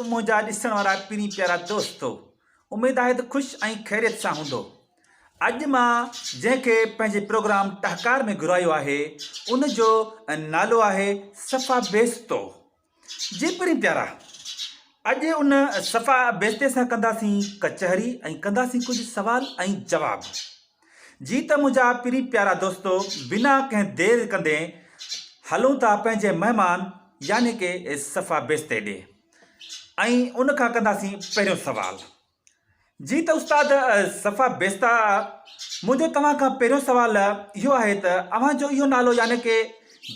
منهنجا ڏسڻ وارا پرين پيارا دوستو اميد آهي ته خوش ۽ خيريت سان هوندو. اڄ مان جنهن کي پنهنجي پروگرام ٽهڪار ۾ گهرايو آهي ان جو نالو آهي صفا بيستو. جي پرين پيارا اڄ ان صفا بيستي سان ڪنداسين ڪچهري ۽ ڪنداسين ڪجهه سوال ۽ جواب. جي ته منهنجا پرين پيارا دوستو بنا ڪنهن دير ڪندي هلون ٿا پنهنجي مهمان يعني ڪي صفا بيستي ڏي ۽ ان کان ڪنداسين پهريون سوال. جي ته استاد صفا بيستا منهنجو توهان کان پهريون سوال اهو آهي ته اوهان جو اهو نالو يعني ڪي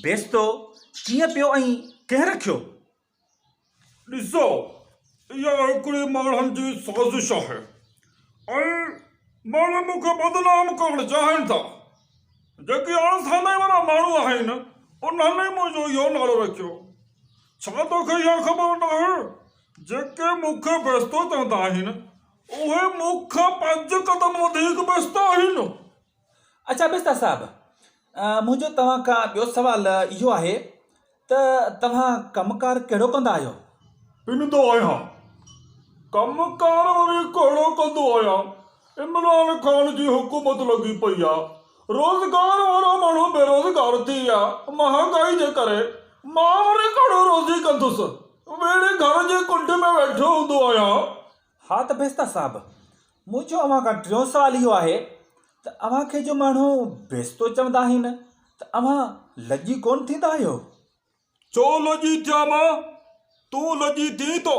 بيستو ڪيئن پيو ۽ ڪنهن رکيو؟ ڏسو، اها هڪڙي ماڻهن جي سازش آهي ۽ ماڻهو مون کي بدنام ڪرڻ چاهين ٿا. جيڪي اڻ ساندائي وارا ماڻهو آهن، انهن ئي منهنجو اهو نالو رکيو. ڇا توکي اها خبر ناهي، جيڪي مون کي بيستو چوندا آهن، اهي مون کان پنج قدم وڌيڪ بيستا آهن. اڇا بيستا صاحب، منهنجو توهان کان ٻيو سوال اهو آهي ته توهان ڪم ڪار ڪهڙو ڪندا آهيو؟ پنندو آهيان. ڪم ڪار وري ڪهڙو ڪندو آهيان. عمران خان جي حڪومت لڳي پئي آ. روزگار وارا ماڻهو بيروزگار ٿي ويا مهانگائي جي ڪري. مان وري ڪهڙو روزي ڪندس. ويڙهي گهر جي ڪنڊ ۾ ويٺو هوندو آهيان. ها ته بيستا صاحب، منهنجو اوهان کان ٽيون سوال اهو آهي ته اوهان کي جو ماڻهو بيستو چوندا آهن ته اوهان لڄي ڪونه ٿيندا آهيو؟ ڇو لڄي ٿيان مان؟ تون لڄي ٿين ٿو؟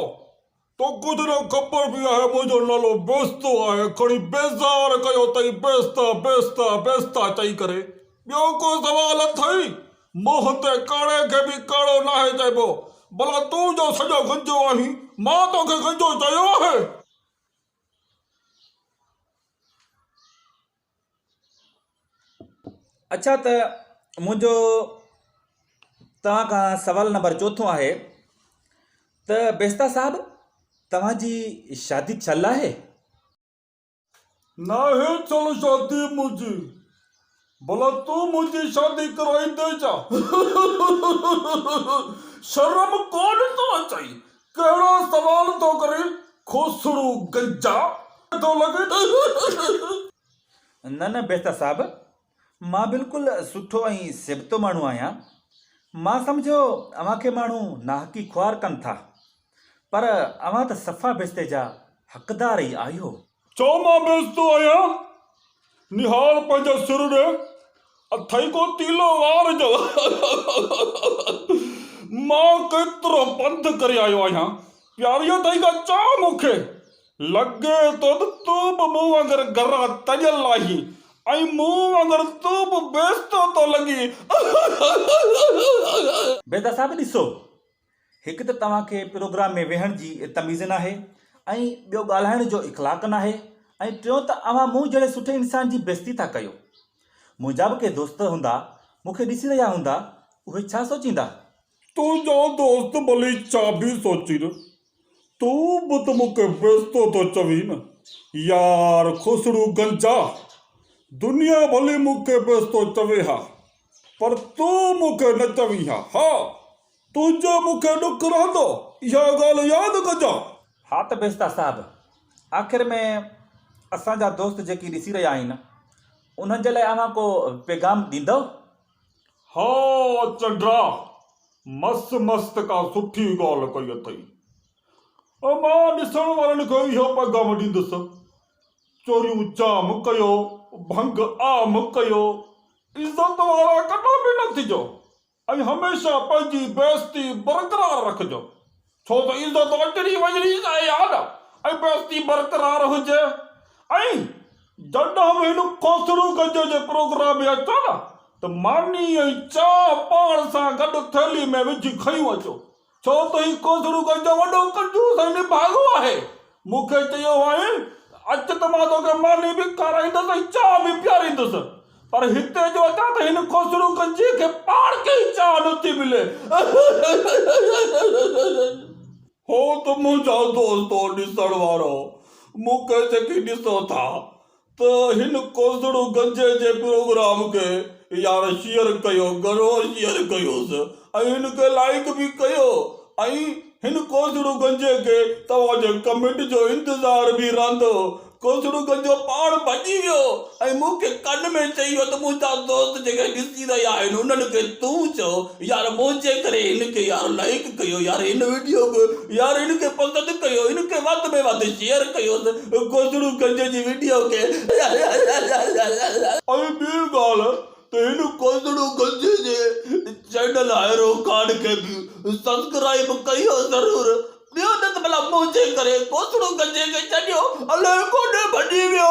توکي ته نه خبر به آهي منهنجو نالو بيستو آهي، کڻي بيزار ڪيو اٿئي بيستا بيستا بيستا چئي ڪري. ٻيو ڪو سوال اٿئي؟ منهن تي ڪاڙهي کي به ڪاڙهو ناهي چئبو. ڀلا تون جو سڄو گنجو آهين، مان توکي گنجو چيو آهي؟ اڇا ته منهنجو توهان کان سوال نمبر چوٿون آهي ته بيستا صاحب توهان جي شادي ٿيل آهي؟ ناهي ٿيل شادي منهنجي. ڀلا تون منهنجي شادي ڪرائيندين ڇا؟ شرم ڪونه ٿو اچئي؟ ڪهڙو سوال ٿو ڪرين کوسڙو گنجا ٿو لڳين. نه نه بيستا صاحب مان بلڪل سٺو ۽ سيبتو ماڻهو آهيان. مان سمجهيو اوهان کي ماڻهو ناحقي خوار ڪن ٿا. پر اوهان ته صفا بيستي جا حقدار ئي آهيو. ڇو مان بيستو آهيان؟ نهار پنهنجي سر ڏي، اٿئي ڪو تيلو وار جو. مان ڪيترو پنڌ ڪري آيو آهيان، پياري اٿئي ڪا چانهه مون کي؟ لڳي ٿو ته تون به مون وانگر گرا تڙيل آهين ۽ مون وانگر تون به بيستو ٿو لڳين. بيدا صاحب ڏسو، هڪ ته توهان کي پروگرام ۾ ويهڻ جي تميز ناهي ۽ ٻيو ڳالهائڻ جو اخلاق ناهي ۽ ٽيون ته اوهان مون جهڙي سٺي انسان جي بيعزتي ٿا ڪيو. منهنجا به ڪي دوست هوندا مون کي ڏسي رهيا هوندا اهي ڇا سوچيندا؟ تنهنجا دوست ڀلي ڇا به سوچين تون به ته مون کي بيعزتو ٿو چوين نه. يار خوسڙو گنجا دنيا ڀلي مون کي بيعزتو چوي ها پر تون مون کي نه چوين ها. ها تنهنجو مون کي ڏک رهندو، اها ڳالهه ياد ڪجان. ها ته بيستا صاحب، آخر ۾ اسان جا دوست جيڪي ڏسي رهيا آهن، انهن جي لاء اوهان ڪو پيغام ڏيندؤ؟ ها چنڊا، مس مس ته ڪا سٺي ڳالهه ڪئي اٿئي. مان ڏسڻ وارن کي اهو پيغام ڏيندس، چوريون جام ڪيو، ڀنگ عام ڪيو، عزت وارا ڪڏهن به نه ٿجو. ۽ هميشه پنهنجي بيعزتي برقرار رکجو، ڇو ته عزت اجڙي وڃڻي شيء آهي نه ۽ بيعزتي برقرار هجي ۽ جڏهن به هن کوسڙو گنجي جي پروگرام ۾ اچو نه ته ماني ۽ چانهه پاڻ سان گڏ ٿيلهي ۾ وجهي کنيون اچو، ڇو ته هي ڪوسڙو گنجو وڏو ڪنجوس ۽ نڀاڳو آهي. مون کي چيو هئائين ته اچ ته مان توکي ماني به کارائيندس ۽ چانهه به پياريندس. پر هتي جو اچان ته هن ڪوسڙو گنجي کي پاڻ کي ئي چانهه نٿي ملي. هو ته منهنجا دوستو ڏسڻ وارو، مون کي جيڪي ڏسو ٿا ته هن ڪوزڙو گنجي جي پروگرام کي يار شيئر ڪيو گهڻو شيئر ڪيوس ۽ هن کي لائيڪ به ڪيو ۽ هن ڪوسڙو گنجي کي توهان جي ڪمينٽ جو انتظار به رهندو. ڪوسڙو گنجو پاڻ ڀڄي ويو ۽ مون کي ڪن ۾ چئي ويو ته منهنجا دوست جيڪي ڏسي رهيا آهن انهن کي تون چئو يار منهنجي ڪري هن کي يار لائيڪ ڪيو يار هن وڊيو کي يار هن کي پسند ڪيو هن کي وڌ ۾ وڌ شيئر ڪيوس ڪوسڙو گنجي جي وڊيو کي. ۽ ٻي ڳالهه ته هن ڪوسڙو گنجي جي چينل هيرو خان کي به سبسڪرائيب ڪيو ضرور ٻيو نه ته ڀلا منهنجي ڪري ڪوسڙو گنجي کي ڇڏيو الائي ڪوڏي ڀڄي ويو.